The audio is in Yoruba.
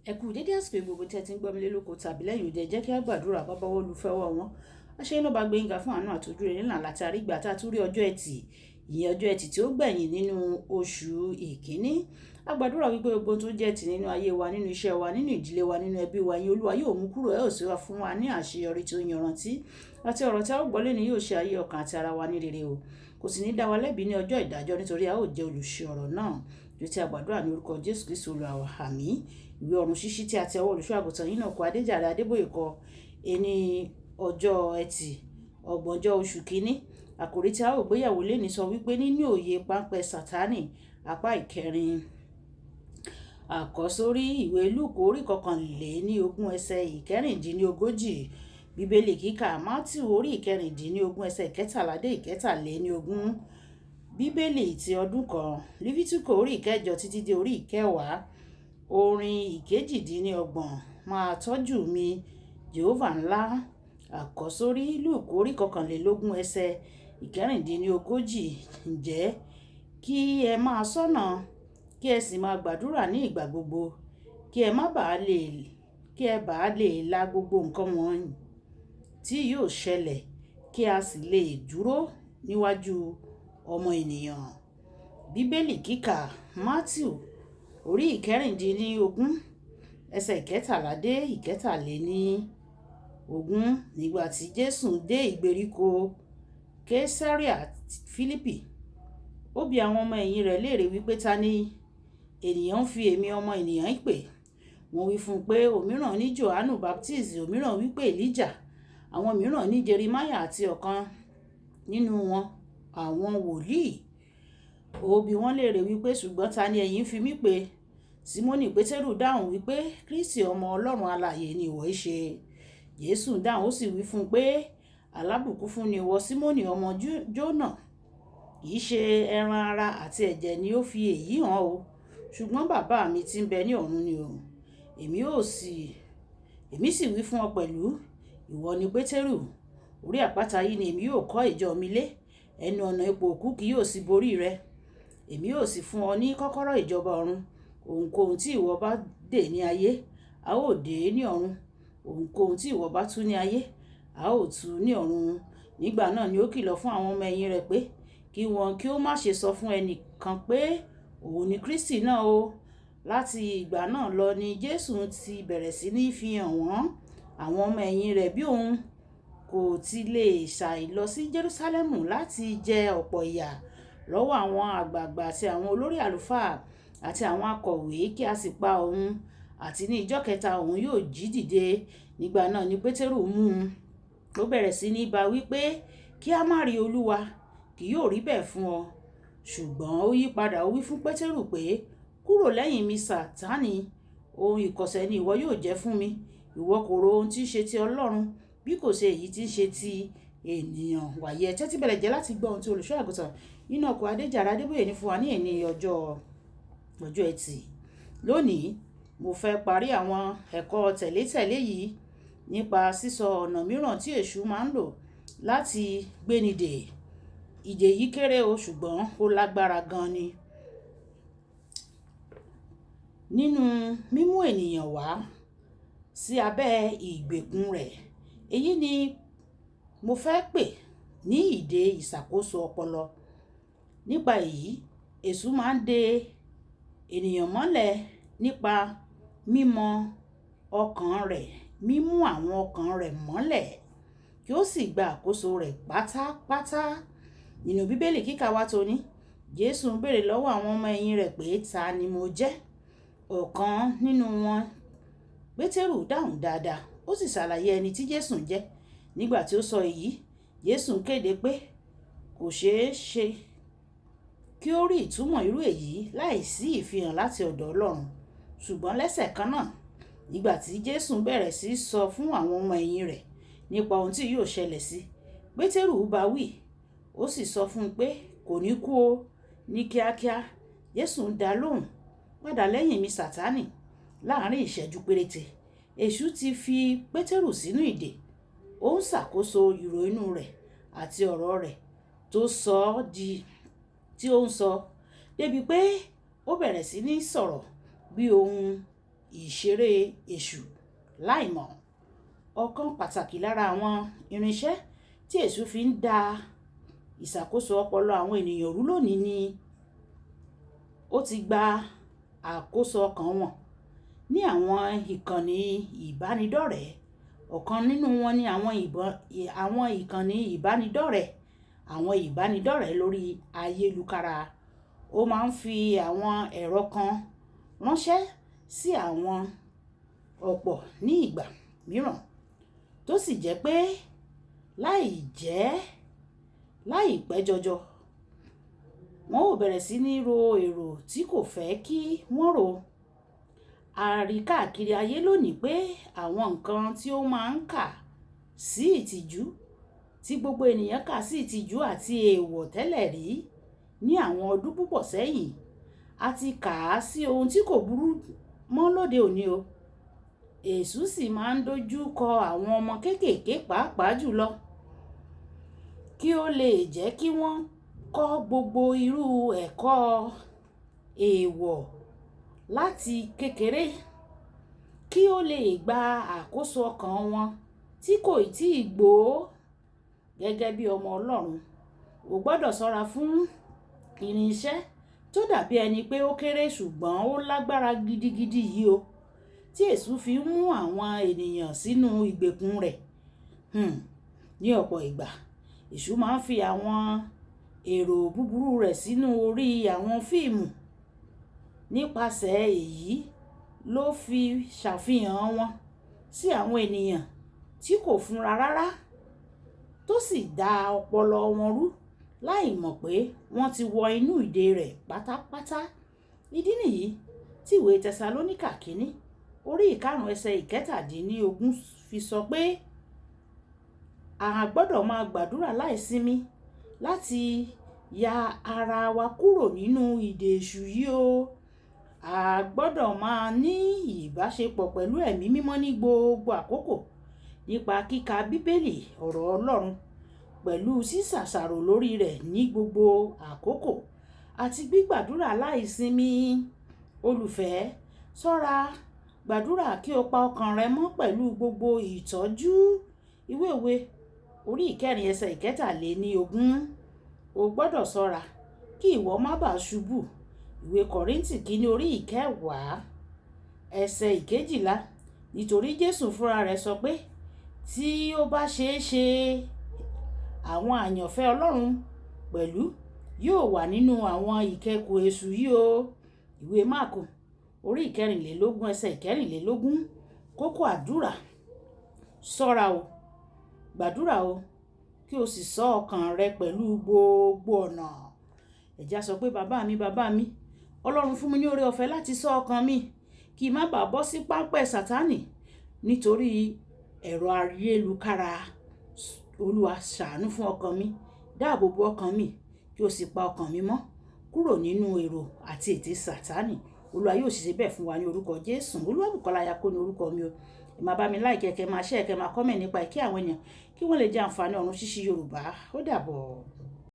Ẹ kú dédé àsìkò gbogbo tí ẹ ti ń gbọ́ mi lé lóko tàbí lẹ́yìn òde. Jẹ́ kí a gbàdúrà. Bàbá wa olùfẹ́ wọn. Aṣẹ́ iná bá gbéyìnga fún àánú àtọ́jú rẹ̀ nílànà láti àrígbà tá a tún rí ọjọ́ Ẹtì, ìyẹn ọjọ́ Ẹtì tí ó gbẹ̀yìn nínú oṣù ìkíní. A gbàdúrà wípé gbogbo tó jẹ́ ẹtì nínú ayé wa, nínú iṣẹ́ wa, nínú ìdílé wa, nínú ẹbí wa, yín Olúwa yóò mú kúrò, ẹ ó sì wá fún wa ní àṣeyọrí tí ó yanrantí. Àti ọ̀rọ̀ tí a ó gbọ́ lónìí yóò ṣe ayé ọkàn àti ara wa ní rere o. Kò sì ní dá wa lẹ́bi ní ọjọ́ ìdájọ́, nítorí a ó jẹ́ olùṣe ọ̀rọ̀ náà. Bí tí a gbàdúrà ní orúkọ Jésù Kristi Olúwa wa, àmín. Ìwé ọ̀run ṣíṣí tí a ti ọwọ́ olùṣọ́ àgùntàn yìí náà kọ Adéjàre Adébóyè kọ ẹni ọjọ́ Ẹtì, ọgbọ̀njọ́ oṣù kínní. Àkòrí tí a ó gbéyẹ̀wò lónìí sọ wípé nínú òye páńpẹ́ Sátánì, apá ìkẹrin. Àkọ́sórí ìwé Lúùkù orí 21 ẹsẹ̀ 36. Bíbélì kíkà Mátíù orí 16 ẹsẹ̀ 13 dé 23. Bíbélì ti ọdún kan, Lífítíkò orí 8 títí dé orí 10. Orin 28, máa tọ́jú mi, Jèhófà ńlá. Àkọ́sórí Lúùkù orí 21 ẹsẹ̀ 36. Ǹjẹ́ kí ẹ máa ṣọ́nà, kí ẹ sì máa gbàdúrà ní ìgbà gbogbo, kí ẹ má bàa lè, kí ẹ bá lè la gbogbo nǹkan wọ̀nyí tí yóò ṣẹlẹ̀, kí a sì lè dúró níwájú ọmọ ènìyàn. Bíbélì kíkà Mátíù orí 16 ẹsẹ̀ 13 dé 23. Nígbà tí Jésù dé ìgbèríko Kesarea Fílípì, ó bi àwọn ọmọ ẹ̀yìn rẹ̀ léèrè wípé, ta ni ènìyàn ń fi èmi ọmọ ènìyàn pè? Wọ́n wí fún un pé òmíràn ní Jòhánù Baptist, òmíràn wípé Elijah, àwọn mìíràn ní Jeremiah àti ọ̀kan nínú wọn àwọn wòlíì. Ó bi wọ́n léèrè wípé, ṣùgbọ́n ta ni ẹ̀yin fi mí pè? Símónì Pétérù dáhùn wípé, Kristi ọmọ Ọlọ́run alààyè ni ìwọ í ṣe. Jésù dáhùn ó sì wí fún un pé, alábùkún fún ni ìwọ Símónì ọmọ Jónà. Kì í ṣe ẹran ara àti ẹ̀jẹ̀ ni ó fi èyí hàn o, ṣùgbọ́n bàbá mi tí ń bẹ ní ọ̀run ni o. Èmi sì wí fún ọ pẹ̀lú, ìwọ ni Pétérù, orí àpáta yìí ni èmi yóò kọ́ ìjọ mi lé, ẹnu ọ̀nà ipò òkú kì yóò sì borí rẹ̀. Èmi yóò sì fún ọ ní kọ́kọ́rọ́ ìjọba ọ̀run. Ohunkóhun tí ìwọ bá dè ní ayé, a ó dè é ní ọ̀run. Ohunkóhun tí ìwọ bá tú ní ayé, a ó tú ní ọ̀run. Nígbà náà ni ó kìlọ̀ fún àwọn ọmọ ẹ̀yìn rẹ̀ pé kí wọn kí ó má ṣe sọ fún ẹni kan pé òun ni Kristi náà o. Láti ìgbà náà lọ ni Jésù ti bẹ̀rẹ̀ sí ní fi hàn wọ́n àwọn ọmọ ẹ̀yìn rẹ̀ bí òun kò ti lè ṣàì lọ sí Jerúsálẹ́mù láti jẹ ọ̀pọ̀ ìyà lọ́wọ́ àwọn àgbàgbà àti àwọn olórí àlùfáà àti àwọn akọ̀wé, kí a sì pa òun, àti ní ìjọ́ kẹta òun yóò jí dìde. Nígbà náà ni Pétérù mú un, ó bẹ̀rẹ̀ sí ní bá wí pé, kí a má rí Olúwa, kì yóò rí bẹ́ẹ̀ fún ọ. Ṣùgbọ́n ó yí padà ó wí fún Pétérù pé, kúrò lẹ́yìn mi Sátánì, ohun ìkọ̀sẹ̀ ni ìwọ yóò jẹ́ fún mi. Ìwọ kò ro ohun tí ń ṣe ti Ọlọ́run, bí kò ṣe èyí tí ń ṣe ti ènìyàn. Wàyí ẹ tẹ́tí bẹ̀rẹ̀ jẹ́ láti gbọ́ ohun tí olùṣọ́ àgùntàn nínú ọkọ̀ Adéjàre Adébóyè ní fún wa ní èní ọjọ́ Ẹtì. Lónìí, mo fẹ́ parí àwọn ẹ̀kọ́ tẹ̀lé-tẹ̀lé yìí nípa sísọ ọ̀nà mìíràn tí èṣù máa ń lò láti gbéni dè. Ìdè yìí kéré o, ṣùgbọ́n ó lágbára gan ni. Nínú mímú ènìyàn wá sí abẹ́ ìgbèkùn rẹ̀. Èyí ni mo fẹ́ pè ní ìdè ìṣàkóso ọpọlọ. Nípa èyí, èṣù máa ń de ènìyàn mọ́lẹ̀ nípa mímọ ọkàn rẹ̀, mímú àwọn ọkàn rẹ̀ mọ́lẹ̀ kí ó sì gba àkóso rẹ̀ pátápátá. Nínú Bíbélì kíkà wa tòní, Jésù ń béèrè lọ́wọ́ àwọn ọmọ ẹ̀yìn rẹ̀ pé, ta ni mo jẹ́? Ọ̀kan nínú wọn, Pétérù, dáhùn dáadáa, ó sì ṣàlàyé ẹni tí Jésù ń jẹ́. Nígbà tí ó sọ èyí, Jésù ń kéde pé kò ṣeé ṣe kí ó rí ìtumọ̀ irú èyí láìsí ìfihàn láti ọ̀dọ̀ Ọlọ́run. Ṣùgbọ́n lẹ́sẹ̀ kan náà, nígbà tí Jésù bẹ̀rẹ̀ sí sọ fún àwọn ọmọ ẹ̀yìn rẹ̀ nípa ohun tí yóò ṣẹlẹ̀ sí, Pétérù bá wí, ó sì sọ fún un pé kò ní kú o. Ní kíákíá, Jésù ń dá lóhùn, padà lẹ́yìn mi Sátánì. Láàárín ìṣẹ́jú péréte, èṣù ti fi Pétérù sínú ìdè. Ó ń ṣàkóso ìrò inú rẹ̀ àti ọ̀rọ̀ rẹ̀ tó sọ di tí ó ń sọ, débi pé ó bẹ̀rẹ̀ sí ní sọ̀rọ̀ bí ohun ìṣeré èṣù láìmọ̀. Ọ̀kan pàtàkì lára àwọn irinṣẹ́ tí èṣù fi ń da ìṣàkóso ọpọlọ àwọn ènìyàn rú lónìí ni ó ti gba àkóso ọkàn wọn ní àwọn ìkànnì ìbánidọ́rẹ̀ẹ́. Ọ̀kan nínú wọn ni àwọn ìkànnì ìbánidọ́rẹ̀ẹ́, àwọn ìbánidọ́rẹ̀ẹ́ lórí ayélukára. Ó máa ń fi àwọn ẹ̀rọ kan ránṣẹ́ sí àwọn ọ̀pọ̀ ní ìgbà mìíràn, tó sì jẹ́ pé láì jẹ́, láì pẹ́ jọjọ, wọn ó bẹ̀rẹ̀ sí ní ro èrò tí kò fẹ́ kí wọ́n rò. A rí káàkiri ayé lónìí pé àwọn nǹkan tí ó máa ń kà sí ìtìjú, tí gbogbo ènìyàn kà sí ìtìjú àti èèwọ̀ tẹ́lẹ̀ rí ní àwọn ọdún púpọ̀ sẹ́yìn, a ti kà á sí ohun tí kò burú mọ́ lóde òní o. Èṣù sì máa ń dojú kọ àwọn ọmọ kéékèèké pàápàá jùlọ kí ó lè jẹ́ kí wọ́n kọ́ gbogbo irú ẹ̀kọ́ èèwọ̀ láti kékeré, kí ó lè gba àkóso ọkàn wọn tí kò ì tí ì gbó. Gẹ́gẹ́ bí ọmọ Ọlọ́run, o gbọdọ̀ ṣọ́ra fún irinṣẹ́ tó dàbí ẹni pé ó kéré ṣùgbọ́n ó lágbára gidigidi yìí o, tí èṣù fi ń mú àwọn ènìyàn sínú ìgbèkùn rẹ̀. Ní ọ̀pọ̀ ìgbà, èṣù máa ń fi àwọn èrò búburú rẹ̀ sínú orí àwọn fíìmù. Nípasẹ̀ èyí ló fi ṣàfihàn wọn sí àwọn ènìyàn tí kò fúnra rárá, tó sì da ọpọlọ wọn rú láìmọ̀ pé wọ́n ti wọ inú ìdè rẹ̀ pátápátá. Ìdí nìyí tí ìwé Tẹsalóníkà kìíní orí ìkarùn ẹsẹ̀ ìkẹtàdínníogún fi sọ pé a gbọdọ̀ máa gbàdúrà láìsinmi láti ya ara wa kúrò nínú ìdè èṣù yìí o. A gbọdọ̀ máa ní ìbáṣepọ̀ pẹ̀lú ẹ̀mí mímọ́ ní gbogbo àkókò nípa kíkà bíbélì ọ̀rọ̀ Ọlọ́run pẹ̀lú sísàsàrò lórí rẹ̀ ní gbogbo àkókò àti gbígbàdúrà láìsinmi. Olùfẹ́, ṣọ́ra, gbàdúrà kí o pa ọkàn rẹ mọ́ pẹ̀lú gbogbo ìtọ́jú. Ìwé òwe orí ìkẹrin ẹsẹ̀ ìkẹtàléníogún. O gbọdọ̀ ṣọ́ra kí ìwọ má bá ṣubú. Ìwé Kọ́ríńtì kìíní orí ìkẹwàá ẹsẹ̀ ìkejìlá. Nítorí Jésù fúnra rẹ̀ sọ pé tí ó bá ṣe é ṣe, àwọn àyànfẹ́ Ọlọ́run pẹ̀lú yóò wà nínú àwọn ìkẹ́kùn èṣù yìí o. Ìwé Máàkù orí ìkẹrìnlélógún ẹsẹ̀ ìkẹrìnlélógún. Kókó àdúrà. Ṣọ́ra o, gbàdúrà o, kí o sì ṣọ́ ọkàn rẹ pẹ̀lú gbogbo ọ̀nà. Ẹ jẹ́ á sọ pé bàbá mi, bàbá mi, Ọlọ́run fún mi ní oore ọ̀fẹ́ láti ṣọ́ ọkàn mi kí n má bàá bọ́ sí páńpẹ́ Sátánì nítorí ẹ̀rọ ayélukára. Olúwa ṣàánú fún ọkàn mi, dáàbò bo ọkàn mi kí o sì pa ọkàn mi mọ́ kúrò nínú èrò àti ètè Sátánì. Olúwa yóò sì ṣe bẹ́ẹ̀ fún wa ní orúkọ Jésù. Olúwabùkọ́lá Ayako ní orúkọ mi o. Ẹ máa bá mi like, kẹ́ máa share, kẹ́ máa comment nípa ẹ̀ kí àwọn ènìyàn kí wọ́n lè jẹ àǹfààní ọ̀run ṣíṣí Yorùbá. Ó dàbọ̀.